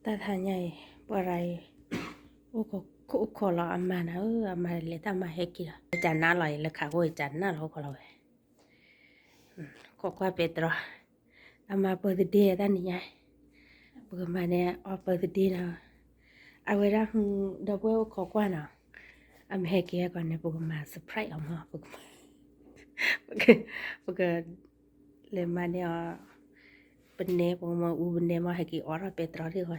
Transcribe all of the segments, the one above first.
တၢ်တဟါညါအံၤ ပှၤရၤအံၤ အိၣ်ခိးလီၤအမါနၤဧၢ, အမါလဲၤတၢ်မၤဟဲက့ၤလီၤ, ကနၣ်လီၤအံၤ လၢခးခိၣ်အံၤ ကနၣ်လီၤအိၣ်ခိးလီၤဝဲ, ခိးကွၢ်ပဲတြီ, အမါ birthday တၢ်နံၤညါ, ပကမၤန့ၢ်အီၤ birthday နီၤ, အဝဲဒၣ် ဒီပုၢ်ဝဲၢ်အိၣ်ခိးကွၢ်နီၤ, အမ့ၢ်ဟဲက့ၤအဂီၢ်န့ၣ် ပကမၤ surprise အီၤမး, ပက လဲၤမၤန့ၢ်အီၤ ပနဲ ပကမၤအူပနဲမး ဟဲက့ၤအီၣ်ထီၣ်ပဲ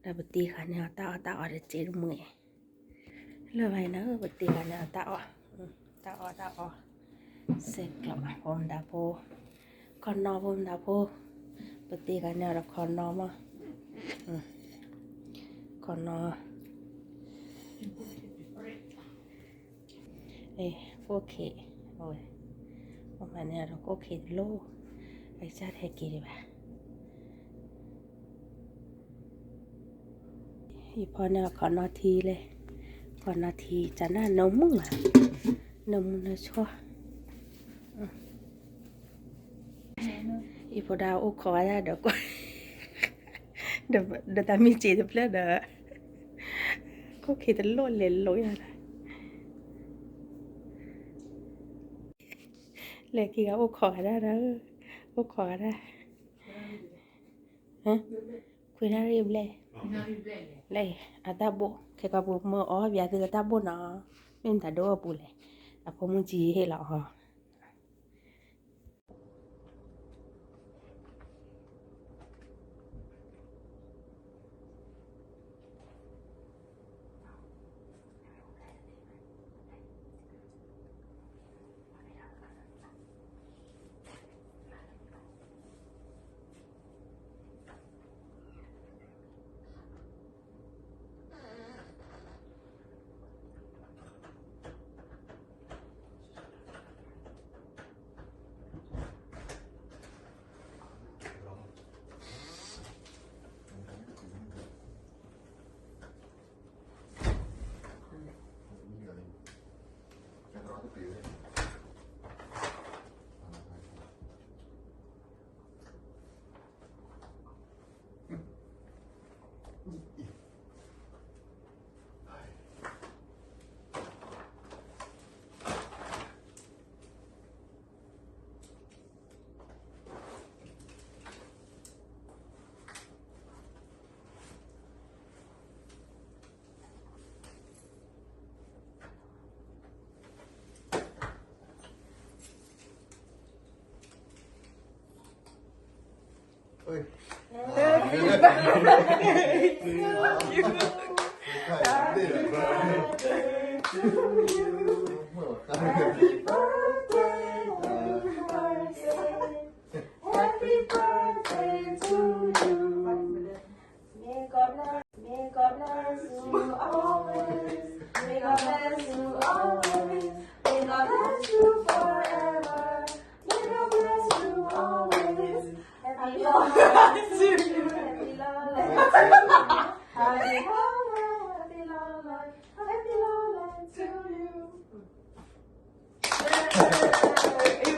တြီထံၣ်အဂီၢ်န့ၣ်, ဒီးပတ့ဃာ်န့ၢ်အီၤတၢ်အီၣ်တၢ်အီတစဲးတမှဲၤ, လၢဘၣ်အံၤန့ၣ် ပတ့ဃာ်န့ၢ်အီၤတၢ်အီၣ်, တၢ်အီၣ်တၢ်အီ, ဆဲးကျိး ဖိမတၤဖိ, ခီနီဖိမတၤဖိ, ပတ့ဃာ်န့ၢ်အီၤဒီးခီနီမး, ခီနီ ကိၣ်ခ့, အဝဲ, ပမၤန့ၢ်အီၤဒီးကိၣ်ခ့တလိၣ်, အကစၢ်တဟဲက့ၤဒံးဘၣ်. ယဖီန့ၢ်အီၤခီနီထံလဲၣ်, ခီနီထံ ကနၣ်နၢမူလၢ်, နၢမူနၢဆိ ယဖိဒါအိၣ်ခိးဝဲဒၣ်ဒီး, ဒီးတၢ်မ့ၢ်စ့တဖျၢၣ်ဒီး, ကိၣ်ခ့တလိၣ်လဲၤလိာ်ယၤ, လဲၤခံဂၤအိၣ်ခိးဂၤဒၣ်ဒီး, အိၣ်ခိးဂၤဒၣ်, ခွံနၣ်ရံၣ်ဘျဲၣ်, လၢအတၢ်ဘိၣ် ခဲကီးပမၢအီၣ်ဘၣ်သုအတၢ်ဘိၣ်နီၤ, မ့ၢ်မတၤဒိၣ်အပူၤလဲၣ်, အဖိမုၣ်ကံဟ့ၣ်လီၤအီၤ. Happy birthday to you. Happy birthday, happy birthday. Happy birthday to you. May God bless, may God bless you always. May God bless you always. May God bless you forever. May God bless you always. Happy long life to you. Happy long life to you. Happy long life, happy long life, happy long life to you.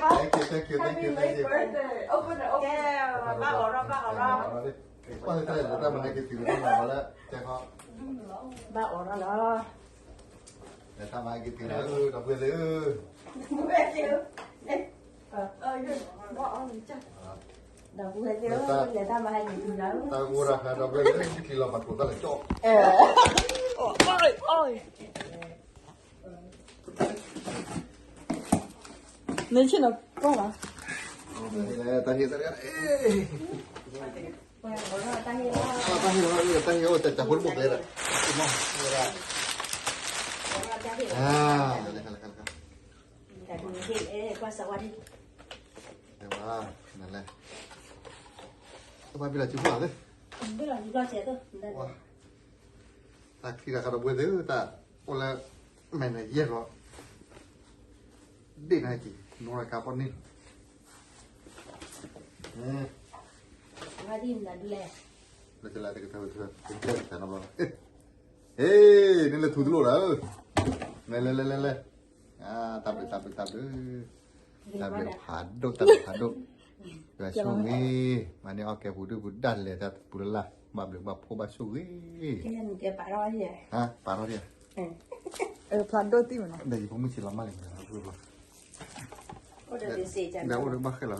Thank you, thank you, thank you, thank you. Open it, open it. ဘၣ်အီၣ်ရၣ်, ဘၣ်အီၣ်ရၣ်. ဘၣ်အီၣ်ရၣ်လီၤ. လဲၤတၢ်မၤဟဲက့ၤတုၤလီၤ, ဒီပုၢ်ဝဲၢ်သ့ၣ်ဧၢ. ဒီပုၢ်ဝဲၢ်သ့ၣ်ဧၢ, လဲၤတၢ်မၤဟဲက့ၤတုၤလီၤ. တၢ်ဂိၢ်တၢ်ဟါ ဒီပုၢ်ဝဲၢ်သ့ၣ်ဧၢ, ချံလီၤမၤကိးတၢ်လဲၤကၠီၣ်. နဆ့ၣ်နီၤကွၢ်လီၤ. တၢ်ဟ့ၣ်, တၢ်ဟ့ၣ်, တၢ်ဟ့ၣ်, တၢ်ဟ့ၣ်အိၣ်တၢ်ဖိတဘိၣ်ကျဲဒီး, တၢ်ဟ့ၣ်, ကွၢ်စဝါဒ်, နလဲၣ်, တၢ်ဘၣ်ဘ့ၣ်လီၤစုဖျၢၣ်လၢ, ဘ့ၣ်လီၤစုဖျၢၣ်စဲး, တၢ်ချံတၢ်ဃါ ဒီပုၢ်ဝဲၢ်သ့ၣ်ဧၢ, တၢ်အိၣ်လၢမဲာ်န့ၣ်ယဲၢ်လီၤ, ဒ့ၣ်နၤက့ၤ နီၢ်ရကါဖီၣ်န့ၣ်လီၤ. ဝါဒ်နၤဒုးလဲၣ်, လၢကလၢတကထၢ, တကထၢတကထၢနီတဘျီ, ဟ့ၣ်, နလဲၤထူတလိၣ်ဒီး, လဲၤလဲၤလဲၤလဲၤလဲၤ, တၢ်ဘျုးတၢ်ဘျုးတၢ်ဘျုး, တၢ်ဘျုးဖးဒိၣ် တၢ်ဘျုးဖးဒိၣ်. ဆိၣ်ဂ့ၤ, မၤန့ၢ်အီၣ်ကဲပူၤဒုၣ်ပူၤဒၣ်လဲၤတၢ်ပူၤလၢ်လၢ်, ဘၣ်ဘျုးဘၣ်ဖှိၣ်ဘၣ်ဆိၣ်ဂ့ၤ, ပာ်ထီၣ်ဒံး, ဖျါဒိၣ်တံၢ်မးနီၤ, ဒီးယဖိမုၣ်ဆံးလီၤမၢ်လံမး, အိၣ်ဒီးဘၣ်ဃဲလီၤတၢ်လၢဒံး,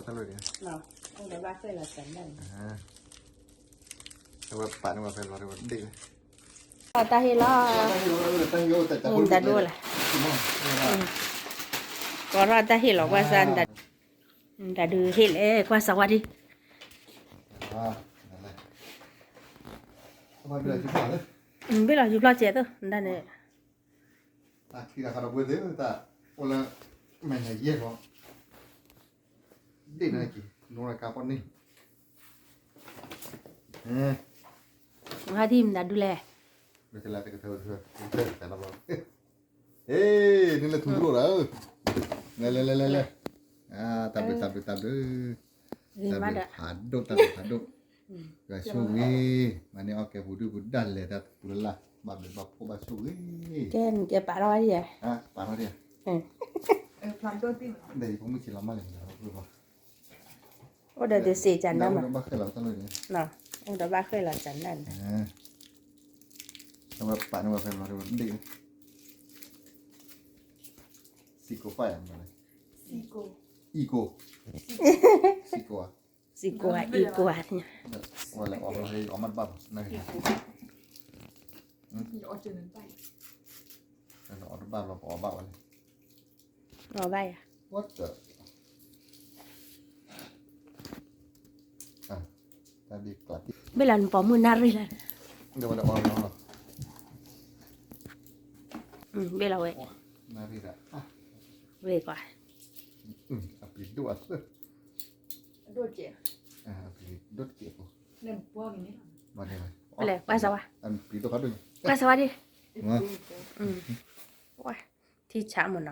အဝဲပာ်န့ၢ်ဝဲဖဲလီၤဒံး, တၢ်ဟ့ၣ်လီၤ, တၢ်ဒိၣ်လဲၣ်, ကီထီၣ်တၢ်ဟ့ၣ်လီၤကွၢ်စၢ်, တၢ်ဒုးဟ့ၣ်လဲၣ် ကွၢ်စၢ်ဝါဒံး, ဘ့ၣ်လီၤယူၤဖျီၣ်စဲးသိး ဒၣ်န့ၣ်, တၢ်ခံဂၤဃီဒီးပှဲၤသ့ၣ်တၢ်, အိၣ်လၢမဲာ်ညါယဲၢ်ဃီ, ဒ့ၣ်န့ၣ်က့ၤ နိရကါပီၣ်န့ၣ်, ဟါဒံၣ်မတၤဒုလဲၣ်, မ့ၢ်တလၢတကထၢ, ဟ့ၣ် န့ၣ်လၢထူလိၣ်ဒီး, လဲၤလဲၤလဲၤလဲၤလဲၤ, တၢ်ဘျုးတၢ်ဘျုးတၢ်ဘျုး, တၢ်ဘျုးဖးဒိၣ် တၢ်ဘျုးဖးဒိၣ်, ယွၤဆိၣ်ဂ့ၤ, မၤန့ၢ်အီၣ်ကဲပူၤဒုၣ်ပူၤဒၣ်လဲၤတၢ်ပူၤလၢ်လၢ်, ဘၣ်ဘျုးဘၣ်ဖှိၣ်ဘၣ်ဆိၣ်ဂ့ၤ, ကဲနကဲပာ်ထီၣ်ဝဲဒံး, ပာ်ထီၣ်ဒံး, ဒီးယဖိမုၣ်ဆံးလီၤမၢ်လံမး, အိၣ်ဒီးတစ့းကနၣ်မး, အိၣ်ဒီးဘၣ်ဃဲလီၤတၢ်လၢဒံး, အိၣ်ဒီးဘၣ်ဃဲလီၤကနၣ်န့ၣ်, အဝဲပာ်န့ၢ်ဝဲဖဲလီၤဒံး, စံကိၣ်ဖးယၤမးလဲၣ်, စံကိၣ်, အံကိၣ်, စံကိၣ်ဧါ, စံကိၣ်ဧါ အံကိၣ်ဧါ, ဝဲလဲၤအီၣ်လီၤဟဲအီၣ်မးတဘၣ်ဘၣ်, အီၣ်တဘၣ်လီၤပအီၣ်ဘၣ်ဝဲလဲၣ်, အီၣ်ဘၣ်ယၤ, တၢ်ဒ်ကျးတံၢ်, ဘ့ၣ်လီၤနပိာ်မုၣ်နၣ်ရံၣ်လၢ, ဝဲလဲၤအီၣ်လီၤ, ဘ့ၣ်လီၤဝဲ, နၣ်ရံၣ်ဒီး, ဝဲကွၢ်, အပျံၤဒိၣ်အသၢ, ဒိၣ်တကဲး, ဒိၣ်တကဲးဖိ, လဲၤကွၢ်စၢ်ဝါ, ကွၢ်စၢ်ဝါဒံး, ထံဆးမးနီၤ, ကပီၤကျဲၤကျၢၤ, ကပီၤကျဲၤကျၢၤမးနီၤ,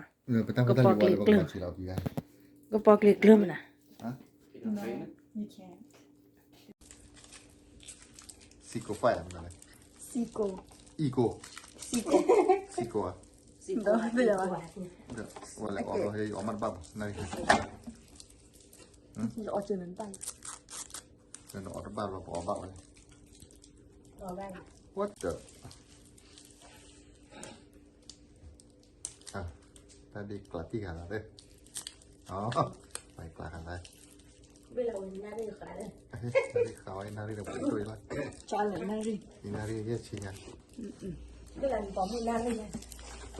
စံကိၣ်ဖးယၤ, စံကိၣ်, အံကိၣ်, စံကိၣ်ဧါ, ဝဲလဲၤအီၣ်လီၤဟဲအီၣ်မးတဘၣ်ဘၣ်, နၣ်ရံၣ်, အီၣ်တဘၣ်လီၤပအီၣ်ဘၣ်ဝဲလဲၣ်, ဝဲဒီး တၢ်ဒ်ကျးတံၢ်ဃာ်လီၤ, ပကျးဃာ်လီၤ, နၣ်ရံၣ်ဃာ်ဝဲနၣ်ရံၣ်ဒီးပှဲၤဒိၣ်လီၤ, နၣ်ရံၣ်ယဲၢ်ဆံညါ, ဒီးဝဲလဲၤအီၣ်လီၤ, တၢ်တ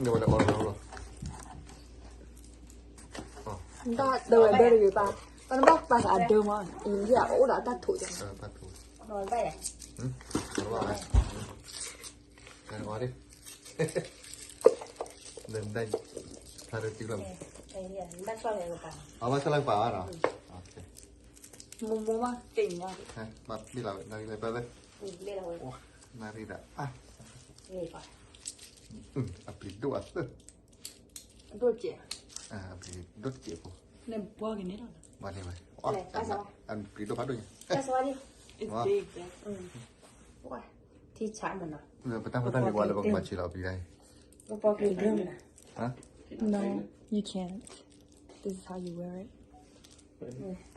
ဝဲဒၢတဂ့ၤပၢ်, ပှၤနဘၣ်ပာ်ဃာ်အဒၢမး, အိၣ်ဒီးတၢ်ထိး, တၢ်ထိး, တၢ်ထိး, အဘၣ်ဆၣ်လၢပာ်ဘၣ်နီၤ, မိၢ်မိၢ်ဘၣ်တ့ၢ်မး, ဘၣ်ဘ့ၣ်လီၤဝဲ နၣ်ရံၣ်လၢပၢ်သ့, နၣ်ရံၣ်ဒီး, အပျံၤဒိၣ်အသၢ, ဒိၣ်တကဲး, အပျံၤဒိၣ်တကဲးဖိ, ဘၣ်န့ၢ်ဝဲ, အပျံၤဒိၣ်ဖးဒိၣ်ညါ, ထံဆးမးနီၤ, ပတၢ်ဖိတၢ်လံၤဝဲလၢပကမၤဆံးလီၤပျံၤဒၣ်အံၤ, ကပီၤကျဲၤကျၢၤမးနီၤ, No, you can't. This is how you wear it.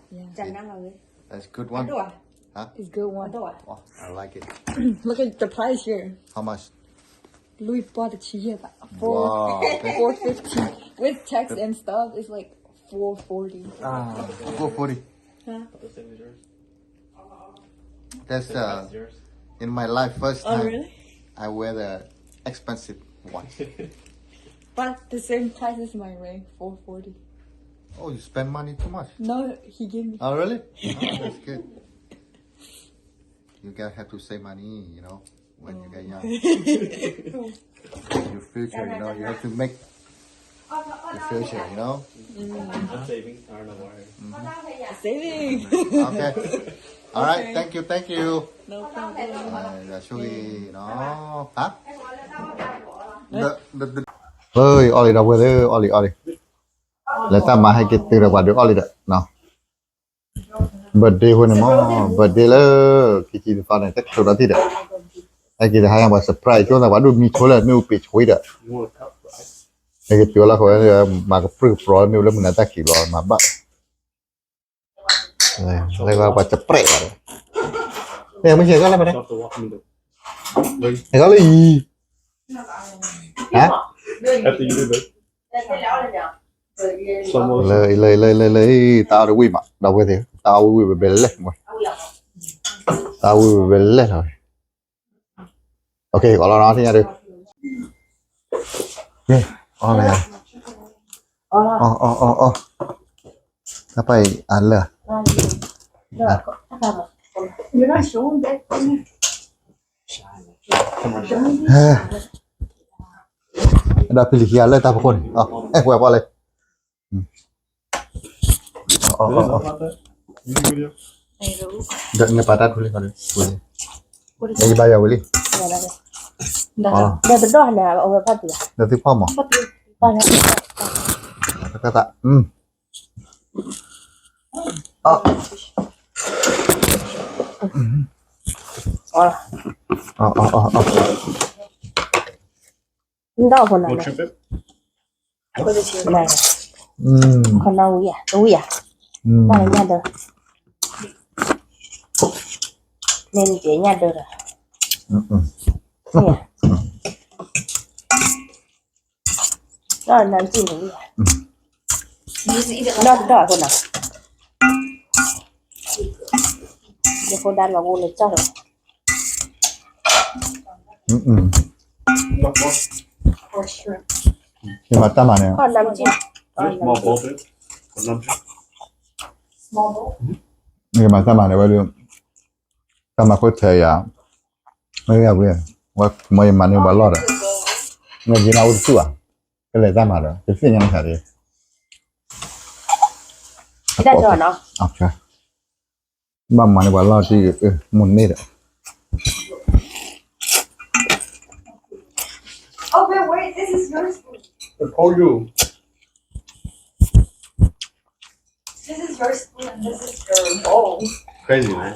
Yeah. That's good one. Huh? It's good one. Oh, I like it. Look at the price here. How much? Louis bought the cheese, but four, wow, four fifty. With tax and stuff, it's like four forty. Ah, four forty. Huh? That's uh, in my life first time. Oh, really? I wear the expensive one. But the same price as my ring, four forty. Oh, you spend money too much. No, he gave me. Oh, really? Oh, that's good. You guys have to save money, you know, when you get young. Your future, you know, you have to make your future, you know. Saving. Saving. Okay. All right. Thank you. Thank you. No problem. ယွၤဆိၣ်ဂ့ၤနီၤ, ဟါ, အီၣ်လံဒီးဝဲသ့ၣ်, အီၣ်လံအီၣ်လံ, လဲၤတၢ်မၤဟဲက့ၤတုၤဒီးပှၤဒုးအီၣ်လံဒီး birthday ဖိန့ၣ်မး, birthday လၢ ခံဆံတသီန့ၣ် တကတိၤဒီးထံၣ်ဒီး, ဟဲက့ၤတဟါညါပှၤ surprise ဆိသး ပှၤဒိၣ်မံဆိလၢမ့ၣ်အူပ့ၤဆိဒီး, ဟဲက့ၤတုၤလၢဃိ မၤကပြုၢ်ကပြီၤလၢမ့ၣ်အူလၢမုၢ်နၤတၢ်ကံၤဘျီ မၤဘၣ် လၢပှၤစပြဲးဘၣ်ဒီး, မ့ၢ်ဆဲးကီလၢပှၤန့ၣ်, ကီလၢအံၤ, ဟါ, လၢ လၢ လၢ လၢ လၢ တၢ်အီၣ်တဝံၣ်မး ဒီပုၢ်ဝဲၢ်သ့ၣ်, တၢ်အီၣ်ဝံၣ်ဝံၣ်ဘဲဘဲလဲၣ်, တၢ်အီၣ်ဝံၣ်ဝံၣ်ဘဲလဲၣ်လီၤ. အီလီၤနီၤ ထံၣ်ညါဒုး, အီလီၤ, အီ အီ အီ တၢ်ပာ်အံၤအလၢာ်, ဒီးဖံလံၤခံဂၤလၢတၢ်ဖီခိၣ်န့ၣ်, အဲၣ်ကွဲးပီလၢ နပာ်တၢ်ထူလံ, ယဘါယွၤဝံၤလံ, ဒီးတဒီၣ်န့ၣ် အဝဲဖီၣ်တုၤ, ဒီးသုဖီၣ်မး, တၢ်, အီ အီ အီ အီ နဒီၣ်ဖိနၤ, ခီနဝံၤဧါ, တဝံၤဧါ, ဘၣ်လၢညၣ်ဒၢ, န့ၣ်နကဲညၣ်ဒၢဒီး, ဒီးနၤစံၣ်န့ၣ်ဝံၤဧါ, ဒီးတဒီၣ်အဃိနၤ, ယဃိဒါလီၤဂိၢ်လၢကၠီၣ်လီၤ, ယမၤတၢ်မၤန့ၣ်, ယမၤတၢ်မၤန့ၣ်ဝဲဒၣ်, တၢ်မၤခိၣ်ဆဲးယၤ, ဝဲဝဲ, ဝဲမ့ၢ်ယမၤန့ၢ်ပှၤလီၢ်ဒီး, နက့ၤနၢ်အိၣ်တတူၢ်ဘၣ်, ကလဲၤတၢ်မၤဒီး ကသ့ၣ်ညါမဆါဒ်, ဘၣ်မၤန့ၢ်ပှၤလီၢ်တံၢ်, မိၢ်န့ၢ်ဒီး, Oh, wait, wait, this is your spoon. I told you. This is your spoon and this is your bowl. Crazy, man.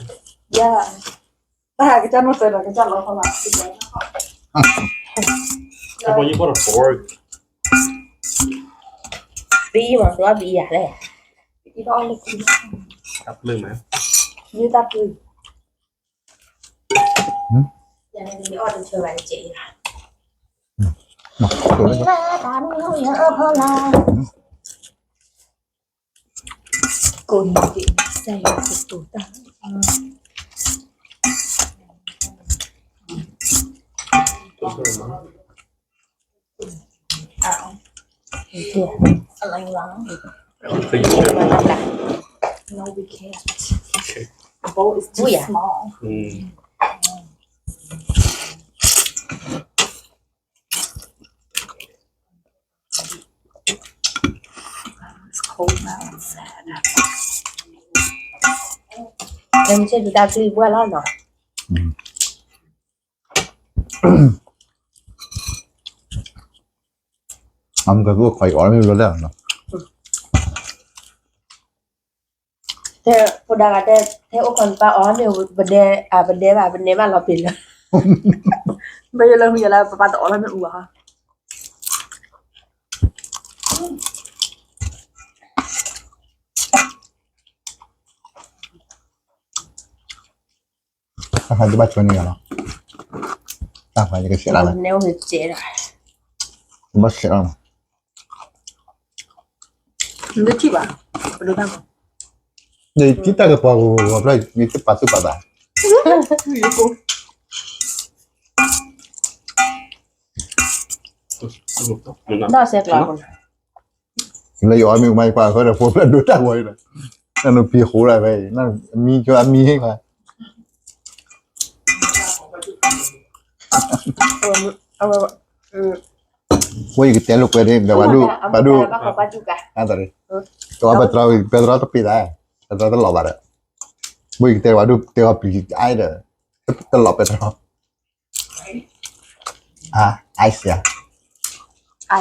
Yeah. တၢ်ကစၢ်နီၢ်စဲးဒီး ကစၢ်လီၤဖီလာ်, အဘီယဘီၣ်တပီၢ်, ပအံၤမး သူအပအံၤယၤလဲၣ်, တၢ်ပျုၢ်မး, ယတၢ်ပျုၢ်, ယအီၣ်တဆၢဘၣ်တကဲး, ကိးနံၤဒ်စဲးယကတိၤတၢ်, အလၢ်လၢ်, no, we can't. The bowl is too small. It's cold outside. နမ့ၢ်ဆ့ၣ်ဒုးတၢ်ပျံၤပှၢ်လီၤနီၤ, အမကသူအခွဲးအီၤမ့ၢ်ဘျီလဲၣ်နီၤ, တဲဖိဒါဂၤတဲ, ထဲအိၣ်ခိးနပၢ်အီၤမ့ၢ်ပဒဲ, အပဒဲဘၣ် ပနဲဘၣ်လီၤပ့ၤလၢ, မ့ၢ်ယလၢမ့ၢ်ယလၢပပၢ်တအီၣ်လီၤမ့ၢ်အူဘၣ်ဟီ တၢ်ဖးဒိၣ်ဘၣ်ဆိန့ၣ်လီၤ, တၢ်ဖးယကဆဲးလီၤ, ဘၣ်ဆဲးလီၤ, နထံၣ်ဘၣ်, နထံၣ်တၢ်ကပီၤပူၤ ယတပာ်သူၣ်ပာ်သး, ဒီးဆဲးကျိး လၢယအီၣ်မ့ၢ်ကမၤယပှၤအဃိဒီး ဖိဖျဲၣ်ဒိတၢ်ဝီၤအံၤဒီး, နဖံးဃိဒၣ်ဖဲအံၤ မံကၠီအမံဟ့ၣ်ခွါ, ဝဲယကတဲလိာ်ကွဲန့ၣ်ဒီး ပှၤဒိၣ်, ပှၤဒိၣ်, တဝီပတြီ, ပတြီတပ့ၤသး, ပတြီတလီၤဘၣ်ဒီး, ဝဲယကတဲပှၤဒိၣ်တဲအီၤပျံၤအါဒီး, တလီၤပဲတြီ Ice, yeah.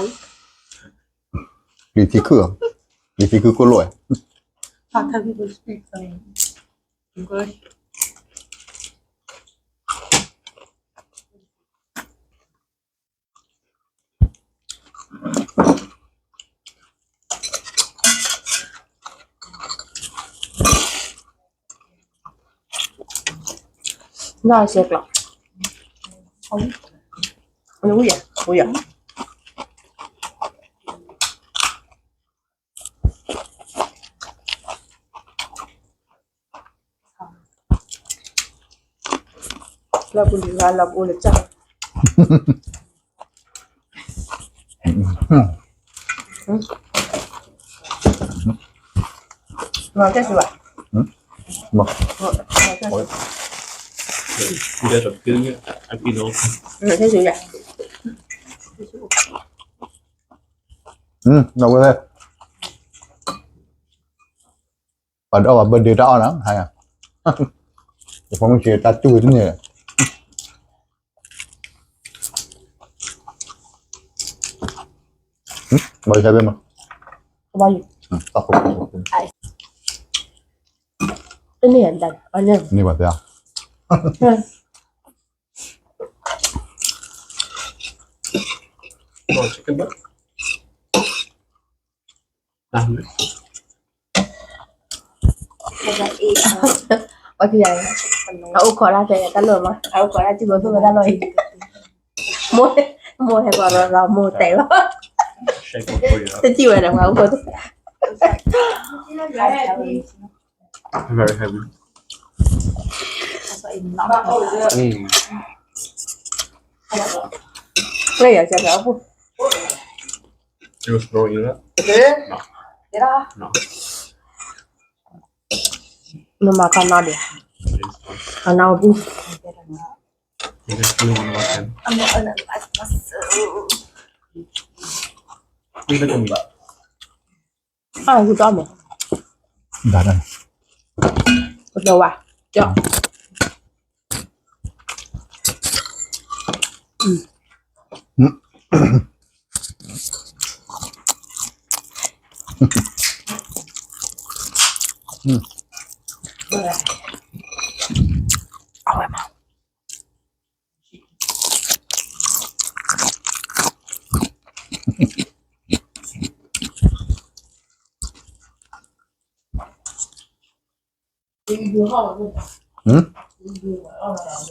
Ice. ပျံၤထံခုၣ်, ပျံၤထံခုၣ်ကိၣ်လိၣ်ဝဲ. How can people speak, um, English? နဆဲးကျိး, ဝံၤယၤ, ဝံၤယၤ, လၢပူၤလံၤလၢပူၤလံၤကၢ် မၤကဲၣ်စူဘၣ်, မၤကဲၣ်စူ, မၤကဲၣ်စူယၤ, အဝဲ ပှၤဒီးအီၣ်ဘၣ် birthday တၢ်အီၣ်နီၤ, ယဖိမုၣ်စ့တၢ်တူၢ်ဝဲတန့ၢ်, ဘၣ်ယၤဘဲမး, တန့ၢ်, န့ၢ်ဘၣ်သ့, အအိၣ်ခိးဒၣ်တဲတၢ်လီၢ်မး, အအိၣ်ခိးဒၣ်စုဖိသိၣ်ဝဲတၢ်လီၢ်အံၤ, မိၢ်ဟဲပှၤရီၤရီၤမိၢ်တဲလီၤ, တထံၣ်ဝဲဒီးပှၤအိၣ်ခိး, Very heavy. လၢယၤစၢ်ကအိၣ်, It was throwing it up. No. No. နမၤခီနီဒံး, ခီနီပူၤ, You just feel one more time. အါ ဂုၤတအီၣ်မး, ဒါဒါ, ကလီၤဝါ, ကၠီ, အဝဲမး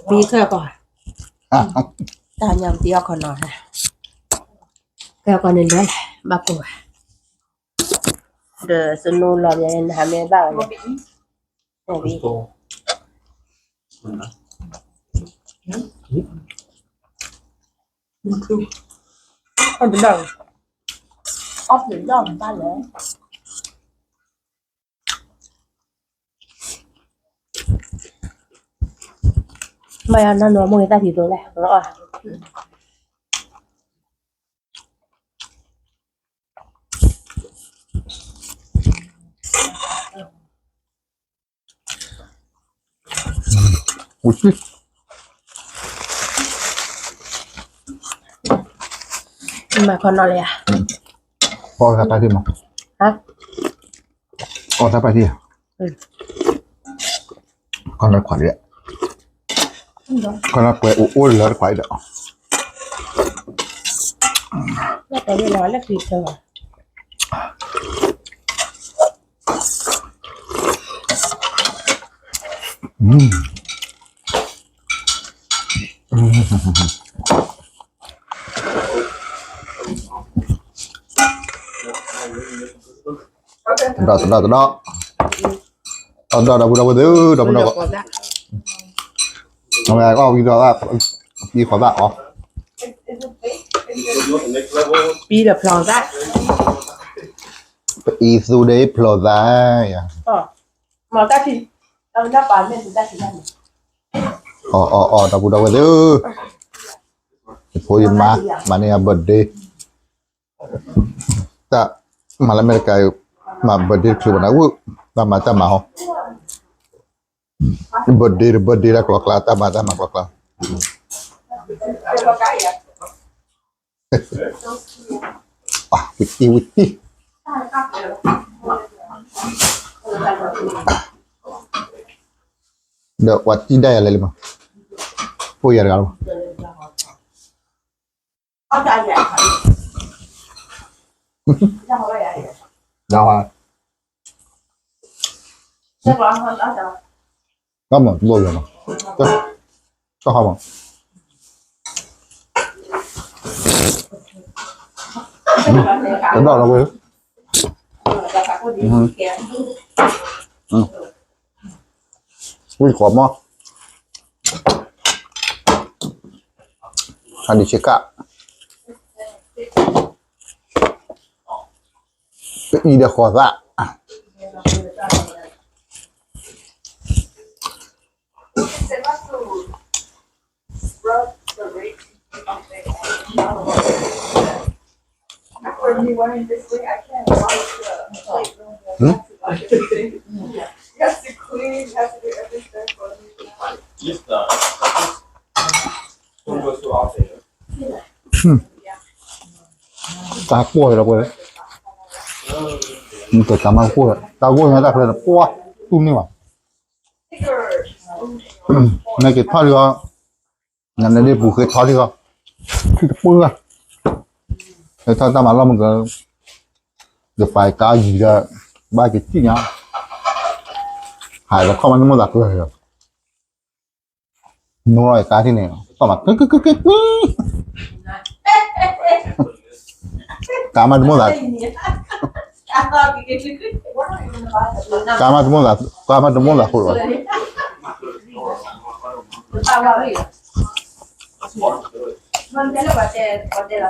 မံခဲကီၢ်, တၢ်ညါပတံအီၣ်ခီနီၤ, ခဲကီၢ်န့ၣ်လၢလဲၣ် ဘၣ်ကိၢ်ဘၣ်, ဒီးစနိလီၤမး နဟးမ့ၢ်ဘၣ်ဝဲန့ၣ်, အီၣ်ပဒၣ်, အီၣ်ပဒၣ်ဘၣ်လဲၣ်. မ့ၢ်ယၤနနီၢ်မိၢ်ဂ့ၤတၢ်ထံၣ်သိးလဲၣ်, ဝံၤ, မၤခီနီၤလၢယၤ, အီၣ်တၢ်ပာ်ထံမး, အီၣ်တၢ်ပာ်ထံ, ခီနီၤခွးဒံး, ခီနီၤကွဲးအိၣ်အိၣ်လၢတခွးအံၤဒီး တဒီးတဒီးတဒီး, တဒီးဒီပုၢ်ဒီဝဲၢ်သ့ၣ်ဧၢ, ဒီပုၢ်ဒီဝဲၢ်, အဝဲအီၣ်ဝံၤဒီး ပအံၤဃီၤသၣ်အီၤ, ပအံၤသူဒဲဖျီသၣ်, အီၣ်အီၣ်အီၣ် ဒီပုၢ်ဒီဝဲၢ်သ့ၣ်ဧၢ, ယဖိယမါ မၤန့ၢ်ယၤ birthday, တၢ်မၤလၢအမဲရကၤ, မၤ birthday တချုးဘၣ်နၤဝဲ, တၢ်မၤတၢ်မၤဟီ, birthday ဒီး birthday တၢ်ကျီကျါ တၢ်မၤတၢ်မၤကျီကျါ, ဝံၤတံၢ်ဝံၤတံၢ်, ဒီးပှၤတံၢ်ဒၣ်ယၤလဲၤလံမး, ဖိယၤတဂၤလီၤ. တၢ်မၤတဘၣ်ယၤနီၤ, တၢ်, တၢ်ဟါမး, တဘျီလီၤဝဲ, ဝံၣ်ဃီမး, ဟါဒံးဆ့ကၣ်, ပအံၤဒီးဃီၤသး တၢ်ကွၢ်လီၤကွၢ်, တၢ်မၤကွၢ်, တၢ်ကွၢ်ညါတၢ်ဖျဲၣ်န့ၣ် ပှၤတူၢ်န့ၢ်ဘၣ်, နက့ၤထီၣ်လံဂီၢ်, နဒ့ပူၤဃ့ထီၣ်လံဂီၢ်, ထံတပှၢ်, ဟဲထီၣ်တၢ်မၤလီၢ်မုၢ်က, ယပာ်ကါယံၤဒီး, ဘၣ်က့ၤစံၣ်ညါ, ဟးဒီးခီၣ်မးနမိၢ်သးကျၢၤ နီၢ်ရၢၢ်ကါထံၣ်န့ၣ်, ကကွံ, ကါမးတမိၢ်သး, ကါမးတမိၢ်သး, ကါမးတမိၢ်သးဃိလီၤ, တၢ်မုၢ်, အပျံၤတၢ်သ့ အပျံၤတၢ်,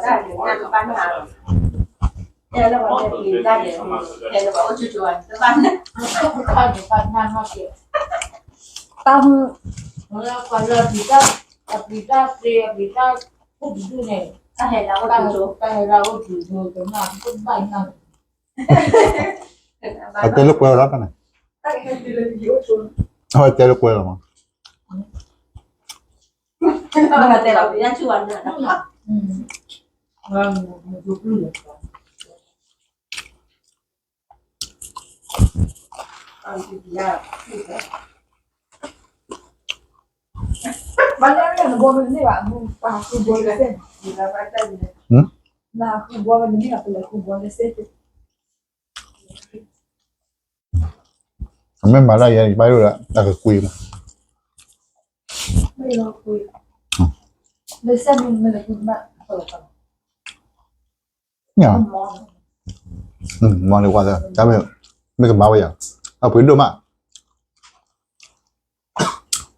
အတဲလၢကွဲလီၤတၢ်န့ၣ်, အဝဲတဲလၢကွဲလီၤမး, မ့ၢ်မၤလၢယၤ ယဘၣ်ယိၣ်ဒီး တၢ်ကကွံမး, မ့ၢ်လီၤကွံ, မ့ၢ်လီၤကွံ, မၤန့ၢ်ဝဲသၢ, တၢ်မ့ၢ်, မ့ၢ်ကမၤဝဲယၤ, အပှ့ၤဒိၣ်မး,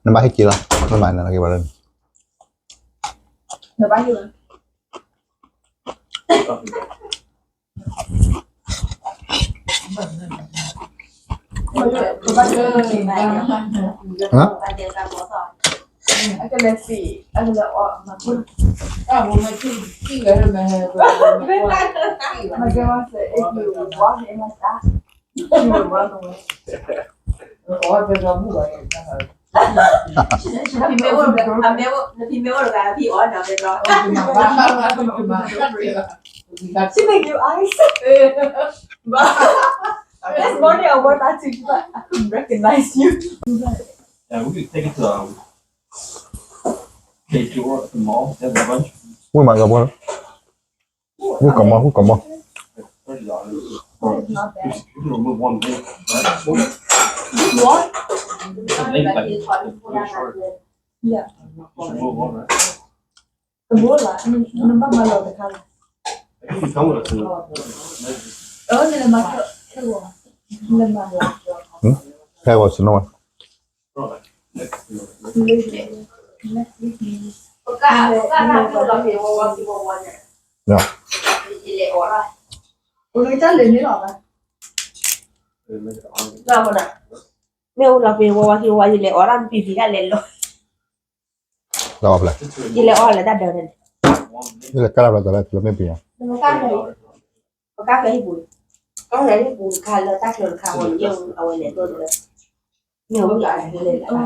နဘၣ်ဟ့ၣ်က့ၤလီၤ, နမၤနက့ၤဘၣ်လၢန့ၣ်, နဘၣ်ဟ့ၣ်လီၤ ဟါ, နဖံမ့ၢ်အိၣ်တဂၤ နဖံအီၣ်နၤပဲဘျီ, she make you ice, but this morning I wore that too, she's like, I couldn't recognize you. Yeah, we could take it to, um, K two or at the mall, they have a bunch. ဝံၣ်မးလီၤဘၣ်, ဝံၣ်ကမီၤ ဝံၣ်ကမီၤ, you can remove one thing, right? This one? It's a link, like, it's really short. Yeah. You should move one, right? တဘိလၢ်, နဘၣ်မၤလီၤတခါလီၤ, အၢ နလဲၤမၤ, နလဲၤမၤ, ဟဲဂီၤစနီၤ, ပက, ပကနၢ်ဟူလီၤဖဲဝီဝီသံဝီဝီန့ၣ်, မ့ၢ်အိၣ်လီၤဖဲဝီဝီသံဝီဝီ ယလဲၤအီၣ်တၢ်မ့ၢ်ပံၤပံၤတၢ်လဲၤလီၤ ယလဲၤအီၣ်လၢတၢ်ဒၢးန့ၣ်, ယလဲၤကၢ်လၢ်ဘျီတၢ်လၢမ့ၢ်ပံၤဧါ, ပကၢ်ဖဲဟံၣ်ပူၤ, ကၢ်ဖဲဟံၣ်ပူၤတခါလၢတၢ်ချၢတခါဝဲန့ၣ် အဝဲလဲၤဒိၣ်လၢ, မ့ၢ်ဝဲလဲၤတခါ,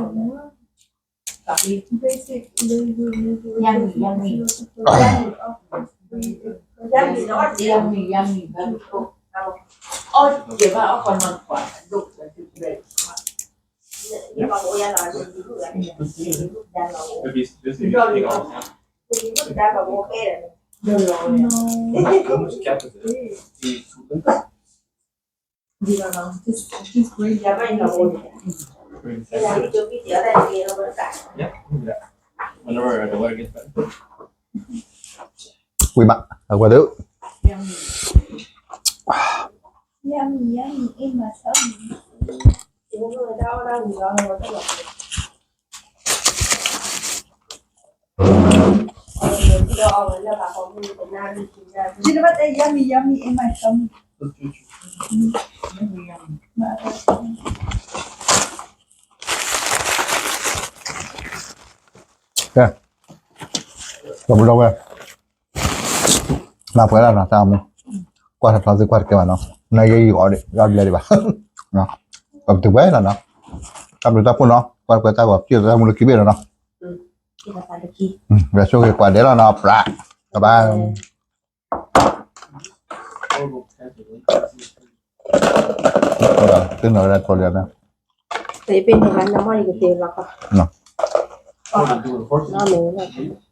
yummy, yummy, yummy, yummy, yummy, ဝံၤဘၣ် အဝဲဒၣ် Yummy, yummy, eat my tummy. ကဲ ကဘုလီဝဲ မၤပှဲၤလၢနီၤ တၢ်မူ ကွၢ်ထီၣ်ထီသုကွၢ်တကဲဘၣ်နီၤ နယဲယဂီၤဒံး ယဘျဲဒံးဘၣ် ကတုၤဝဲလီၤနီၤ တၢ်ဘျုးတၢ်ဖှိၣ်နီၤ ကွၢ်ကွဲတၢ်ဂီၤ ပျဲတၢ်မူလၢခံဘ့ၣ်လီၤနီၤ ဝဲဆိၣ်ဂ့ၤကွၢ်ဒဲးလီၤနီၤ ပြး ကဘၣ် သ့ၣ်နီၣ်ဝဲဒၣ်ထိလီၤန့ၣ် တပ့ၤန့ၣ်ဘၣ် နမ့ၢ်ယကသ့လီၤကီး နီၢ်မ့ၢ်